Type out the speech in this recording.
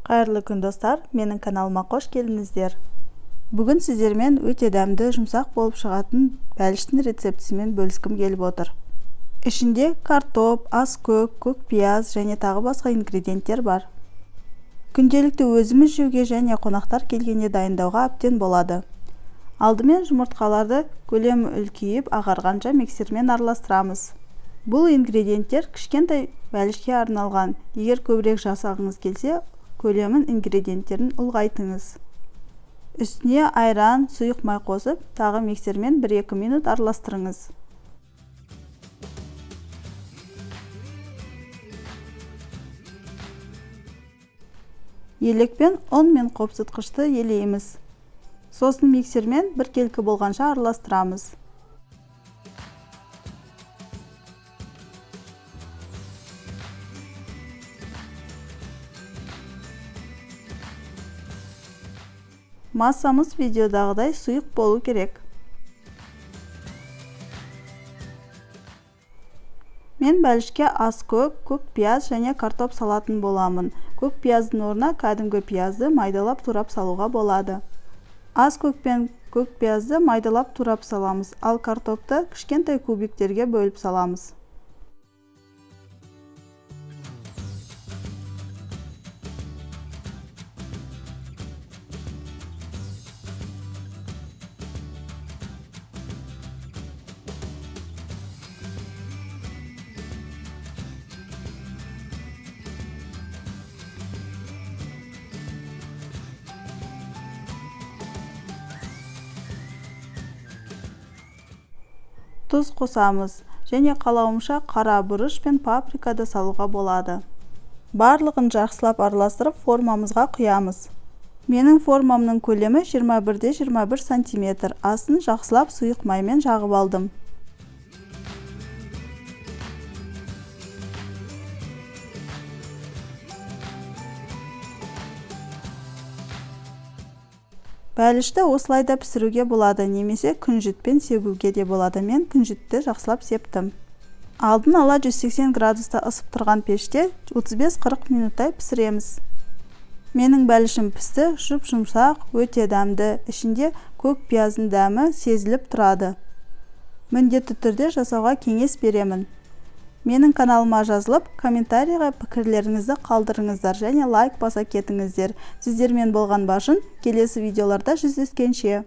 Қайырлы күн, достар! Менің каналыма қош келдіңіздер. Бүгін сіздермен өте дәмді, жұмсақ болып шығатын бәліштің рецептісімен бөліскім келіп отыр. Ішінде картоп, аскөк, көк пияз және тағы басқа ингредиенттер бар. Күнделікті өзіміз жеуге және қонақтар келгенде дайындауға әбден болады. Алдымен жұмыртқаларды көлемі үлкейіп ағарғанша миксермен араластырамыз. Бұл ингредиенттер кішкентай бәлішке арналған. Егер көбірек жасағыңыз келсе, көлемін ингредиенттерін ұлғайтыңыз. Үстіне айран, сұйық май қосып, тағы миксермен 1-2 минут араластырыңыз. Елекпен ұн мен қопсытқышты елейміз. Сосын миксермен біркелкі болғанша араластырамыз. Массамыз видеодағыдай сұйық болу керек. Мен бәлішке аскөк, көк пияз және картоп салатын боламын. Көк пияздың орнына кәдімгі пиязды майдалап турап салуға болады. Аскөк пен көк пиязды майдалап турап саламыз, ал картопты кішкентай кубиктерге бөліп саламыз. Тұз қосамыз және қалауымша қара бұрыш пен паприка да салуға болады. Барлығын жақсылап араластырып формамызға құямыз. Менің формамның көлемі 21-де 21 сантиметр. Астын жақсылап сұйық маймен жағып алдым. Бәлішті осылай да пісіруге болады, немесе күнжітпен себуге де болады. Мен күнжітті жақсылап септім. Алдын ала 180 градуста ысып тұрған пеште 35-40 минуттай пісіреміз. Менің бәлішім пісті, жұп-жұмсақ, өте дәмді, ішінде көк пияздың дәмі сезіліп тұрады. Міндетті түрде жасауға кеңес беремін. Менің каналыма жазылып, комментарийға пікірлеріңізді қалдырыңыздар және лайк баса кетіңіздер. Сіздермен болған Баршын, келесі видеоларда жүздескенше.